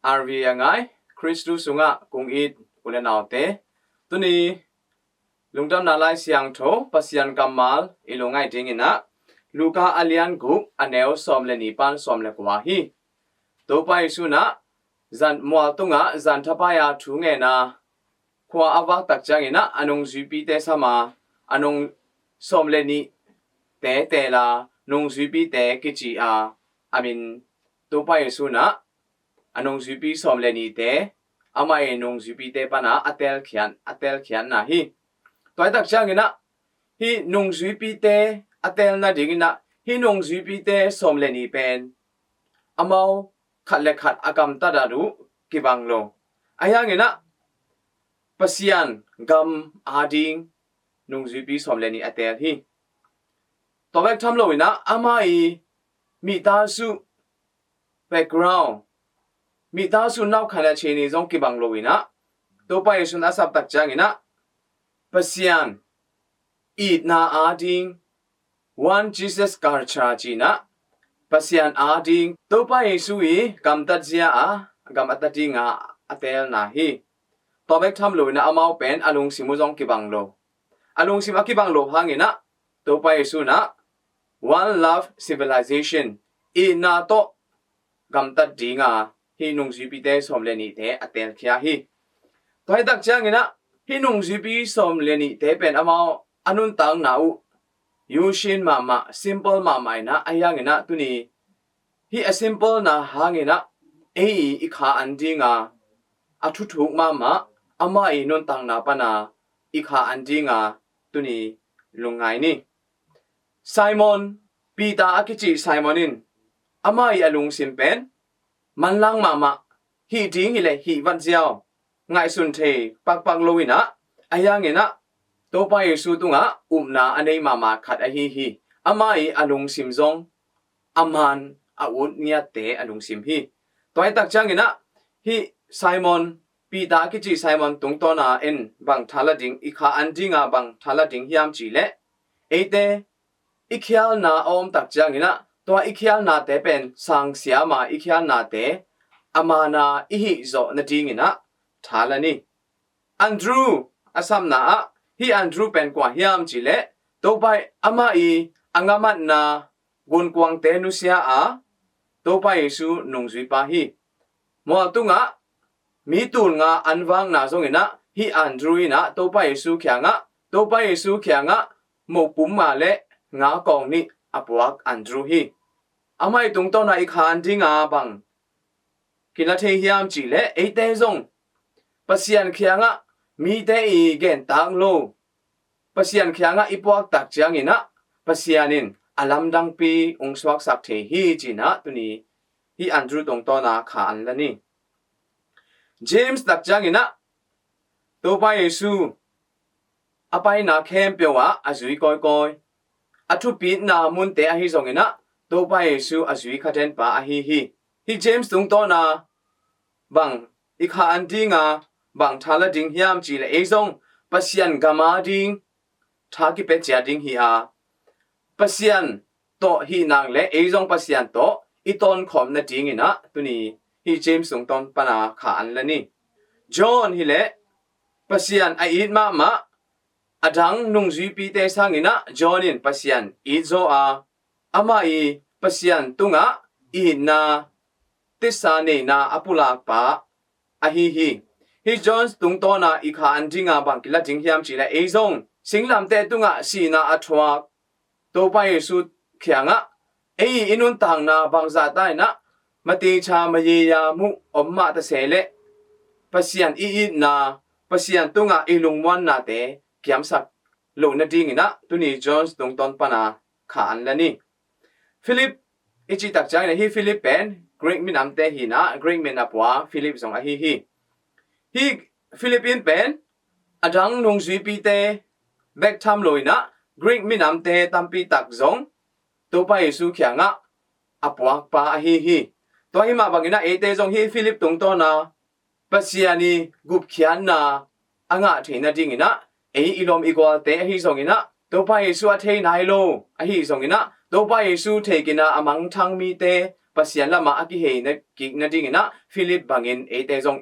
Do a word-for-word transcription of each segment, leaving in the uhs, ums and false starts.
R V A ngai, Khristu sungah kong it u le naute, tuni lungdamna Lai Siangtho Pasian kammal i lungngaih dinginah Luka a lian guk, a neu sawm le nih pan sawm le kua hi. Topa Jesu inah zan mual tungah zanthapai-a thu ngena khua a vak tak cianginah a nungzuipite sama, a nung sawm le nihte tela nungzuipite kici a, a min Topa Jesu inah a nungzuipi sawm le nihte, amah i nungzuipite pana a telkhiat, a telkhiatna hi. Tua hi tak cianginah hih nungzuipite a tel nadinginah hih nungzuipite sawm le nih pen amau khat le khat a gamtat uh kibang lo. Ahi hanginah Pasian gam ading nungzuipi sawm le nih a tel hi. Tua bek tham loinah amah i mihta suh background, mihta suh naukhan a cini zong kibang loinah Topa Jesu in a sap tak cianginah Pasian itna ading, one Jesus culture cinah Pasian ading Topa Jesu i gamtat zia a gam a tat dinga a telna hi. Tua bek tham loinah amau pen a lungsim uh zong kibang lo. A lungsim a kibang lo hanginah Topa Jesu inah one love civilization, itna tawh gamtat dinga hih nungzuipite sawm le nihte a telkhia hi. Tua hi tak cianginah hih nungzuipi sawm le nihte pen amau a nuntakna uh yusin mahmah, simple mahmah inah, ahi hanginah tuni hih a simple na hanginah ei i kha an dinga a thuthuk mahmah, amah i nuntakna pana i kha an dinga tuni lungngai ni. Simon Peter a kici Simon in amah i a lungsim pen manlang mahmah, hih ding hileh hih vat ziau, ngaihsun thei pakpak loinah, ahi hanginah Topa Jesu tungah upna a nei mahmah khat ahi hi. Amah i a lungsim zong a man a ut ngiatte a lungsim hi. Tua hi tak cianginah hih Simon Peter a kici Simon tungtawna en bang thala ding, i kha an dinga bang thala ding hiam cihleh, eite i khialna a om tak cianginah tua i khialnate pen sangsiama i khialnate a mana i hih zawh nadinginah thala ni. Andrew a samna ah, hih Andrew pen kua hiam cihleh Topa i amah i a ngamatna gunkuangte nusia a Topa Jesu nungzuipa hi. Mual tungah mi tulnga an vakna zonginah hih Andrew inah Topa Jesu khiangah, Topa Jesu khiangah mopum nga le nga kawng nih a puak Andrew hi. Amah i tungtawna i kha an dinga bang kila thei hiam cihleh eite zong Pasian khiangah mite i gentak lo Pasian khiangah i puak tak cianginah Pasian in a lamdangpi ung suaksak thei hi cinah tuni hih Andrew tungtawna kha an la ni. James tak cianginah Topa Jesu a paina khempeuh ah a zui kawikawi, a thupitna munte ahi zonginah Topa Jesu a zui kha denpa ahi hi. Hih James tungtawna bang i kha an dinga bang thala ding hiam cihleh ei zong Pasian gam ading tha kipia cia ding hi a, Pasian tawh hih nak le ei zong Pasian tawh i tawnkhawm nadinginah tuni hih James tungtawn pana kha an la ni. John hileh Pasian a it mahmah, a dang nungzuipite sanginah John in Pasian it zaw a, amah i Pasian tungah itna tisa neina a pulakpa ahi hi. Hih John tungtawna i kha an dinga bang kila ding hiam cihleh ei zong singlamteh tungah sihna a thuak Topa Jesu khiangah ei i nuntakna bangzah ta inah mateicha mayeya muh om mah ta se leh Pasian i itna, Pasian tungah i lungmuannate kiamsak loh nadinginah tuni John tungtawn pana kha an la ni. Philip i cih tak ciangin hih Philip pen Greek minamte hinah Greek min a pua Philip zong ahi hi. Hih Philip in pen a dang nungzuipite bek tham loinah Greek minamte tampi tak zong Topa Jesu khiangah a puakpa ahi hi. Tua hi mah banginah eite zong hih Philip tungtawna Pasian i gupkhiatna a ngah theih nadinginah ei i lawm i gualte ahi zonginah Topa Jesu a thei nai lo ahi zonginah Topa Jesu theikina a mangthang mite Pasian lamah a kihei na kik nadinginah Philip bangin eite zong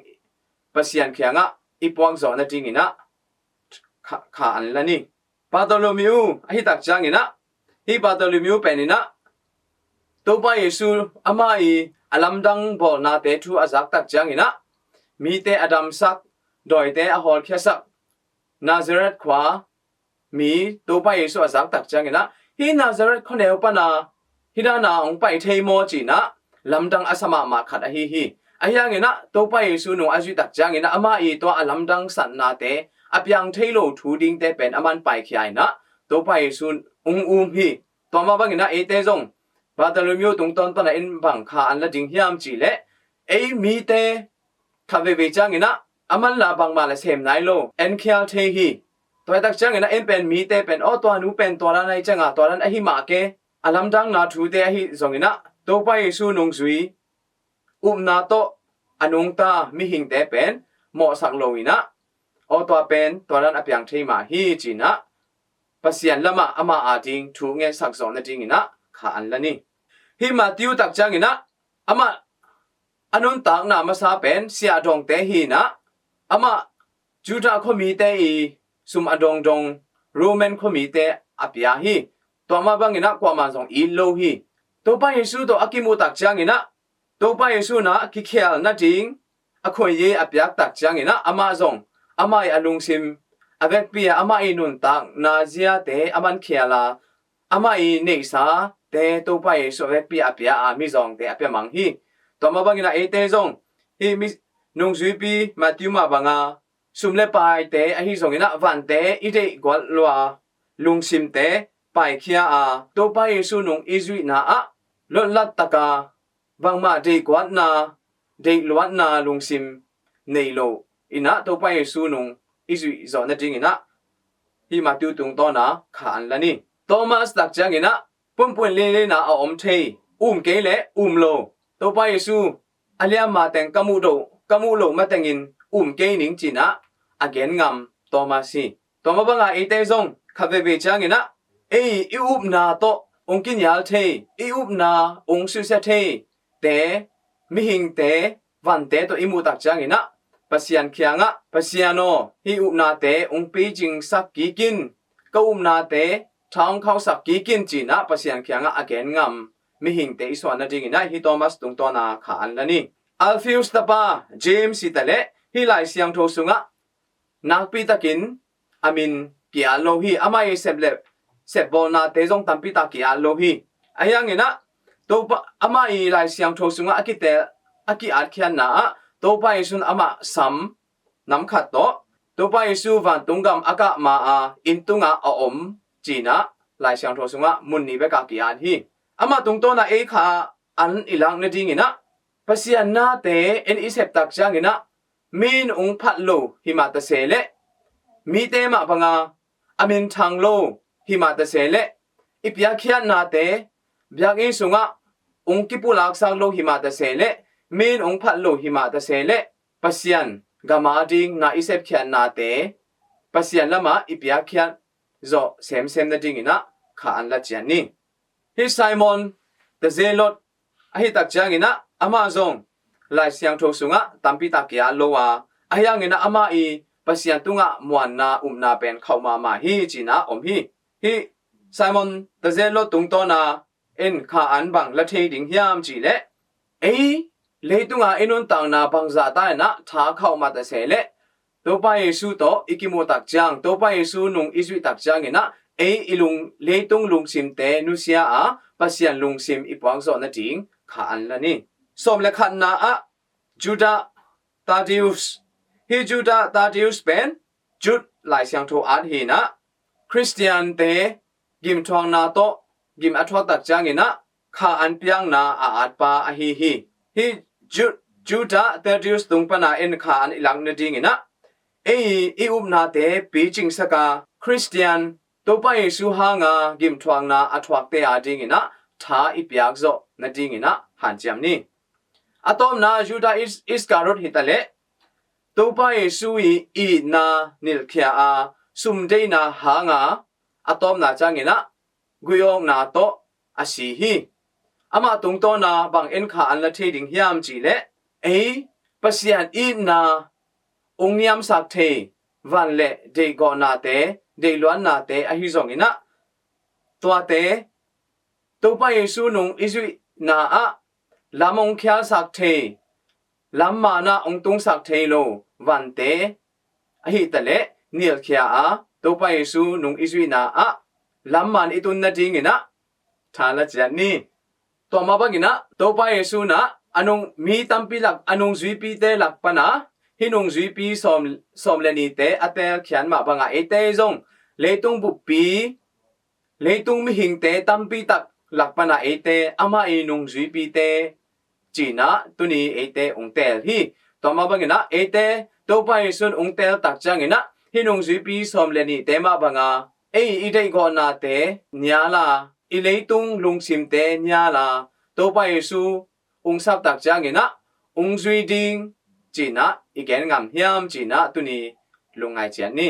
Pasian kiangah i puak zawh nadinginah kha, kha an la ni. Bartholomew ahi tak cianginah, hi Bartholomew peninah Topa Jesu amah i a lamdang bawlnate thu a zak tak cianginah mite a damsak, dawite a hawlkhiasak Nazareth khua mi Topa Jesu a zak tak cianginah, hi Nazareth khuaneu pana hi dana hong pai thei maw cinah lamdang a sa mahmah khat ahi hi. Ahi hanginah Topa Jesu nung a zuih tak cianginah amah i tua a lamdang satnate a piang thei lo thu dingte pen a man paikhia inah Topa Jesu hong um hi. Tua mah banginah eite zong Bartholomew tungtawn pana in bang kha an la ding hiam cihleh, ei mite khat veivei cianginah a manla bangmah le sem nai lo, en khial thei hi. Tua hi tak cianginah en pen mite pen aw tua nu pen tua dan ahi cianga tua dan ahi mah ke, a lamdangna thute ahi zonginah Topa Jesu nungzui upna tawh a nungta mihingte pen mawhsak lo inah aw tua pen tua dan a piang thei mah hi cinah Pasian lamah amah ading thu ngetsak zawh nadinginah kha an la ni. Hi Matthew tak cianginah amah a nuntakna masa pen siahdongte hinah amah Judah khuamite i sum a dongdong Roman khuamite a pia hi. Tua mah banginah kuamah zong it lo hi. Topa Jesu tawh a kimuh tak cianginah Topa Jesu na kikhial nading a khuaiye a piak tak cianginah amah zong amah i a lungsim a vekpi a amah i nuntakna ziate a mankhial a amah i neihsate Topa Jesu a vekpi a pia a mizawngte a pia mang hi. Tua mah banginah eite zong hi mi nungzuipi Matthew mah banga sum le paite ahi zonginah vante i deihgual lua lungsimte paikhia a Topa Jesu nung i zuihna ah lotlat taka bangmah deihguatna deihluatna lungsim nei lo inah Topa Jesu nung i zuih zawh nadinginah hi Matthew tungtawna kha an la ni. Thomas tak cianginah punpuin lelena a om thei, um kei le um lo, Topa Jesu a liamma teng ka muh do, ka muh lo matengin um kei ning cinah a gen ngam Thomas hi. Tua mah banga eite zong khat veivei cianginah ei i upna tawh ung kinial thei, i upna ung susia thei te, mihingte, vante tawh i muh tak cianginah Pasian kiangah Pasian aw hi upnate ung picingsak kikin ka upnate tha ung khauhsak kikin cinah Pasian kiangah a gen ngam mihingte i suah nadinginah hi Thomas tungtawna kha an la ni. Alphaeus tapa James hi taleh hi Lai Siangtho sungah nakpi takin a min ki-at lo hi. Amah i sep le sepbawlnate zong tampi tak ki-at lo hi. Ahi hanginah Topa amah i Lai Siangtho sungah a kitel a ki-atkhiatna ah Topa Jesu in amah sam nam khat tawh Topa Jesu vantung gam a kah ma a inn tungah a om cinah Lai Siangtho sungah mun nih bekah ki-at hi. Amah tungtawna ei kha an i lak nadinginah Pasian nate en i sep tak cianginah mi in ung phat lo hi mah ta se leh mite mah banga a minthang lo hi mah ta se leh i piakkhiatnate biakinn sungah ung kipulaksak lo hi mah ta se leh mi in ung phat lo hi mah ta se leh Pasian gam ading na i sepkhiatnate Pasian lamah i piakkhiat zawh semsem nadinginah kha an la cian ni. Hi Simon the Zealot ahi tak cianginah amah zong Lai Siangtho sungah tampi tak ki-at lo a, ahi hanginah amah i Pasian tungah muanna upna pen khauh mahmah hi cinah om hi. Hi Simon the Zealot tungtawna in kha an bang la thei ding hiam cihleh ei leitunga i nuntakna bangzah ta inah tha khauh mah ta se leh Topa Jesu tawh i kimuh tak ciang, Topa Jesu nung i zuih tak cianginah ei i lung leitung lungsimte nusia a Pasian lungsim i puak zawh nading kha an la ni. Sawm le khatna ah Judah Thaddeus. Hi Judah Thaddeus pen Jude Lai Siangtho at hinah Khristiante gimthuakna tawh gim a thuak tak cianginah kha an piakna a atpa ahi hi. Hi Ju- Judah Thaddeus tung pana en kha an i lak nadinginah ei i upnate picingsak a Khristian Topa Jesu hanga gimthuakna a thuakte adinginah tha i piak zawh nadinginah hanciam ni. A tawpna Judah Is- Iskariot hi taleh Topa Jesu i itna nilhkhia a sumdeihna hanga a tawpna cianginah guiawkna tawh a si hi. amah tungtawna bang enkha an la thei ding hiam cih leh, ei Pasian itna ung niamsak thei van le deihgawhnate, deihluannate ahi zongin ah, tuate Topa Jesu nung i zuihna ah lam ung khialsak thei, lam manah ung tungsak thei lo vante ahi taleh nilkhia a, Topa Jesu nung i zuihna ah lam man i tun nadingin ah tha la ciat ni. Tua mah bangin ah Topa Jesu in ah a nung mi tampi lak, a nungzuipite lak pana hih nungzuipi sawm, sawm le nite a teelkhiat mah banga eite zong leitung buppi, leitung mihingte tampi tak lak pana eite amah i nungzuipite ci-in ah tuni eite ung teel hi. Tua mah bangin ah eite Topa Jesu in ung teel tak ciangin ah hih nungzuipi sawm le nihte mah banga ei i deihgawhnate nial a, i leitung lungsimte nial a, Topa Jesu ung sap tak ciangin ah ung zui ding ci-in ah i gen ngam hiam ci-in ah tuni lungngai ciat ni.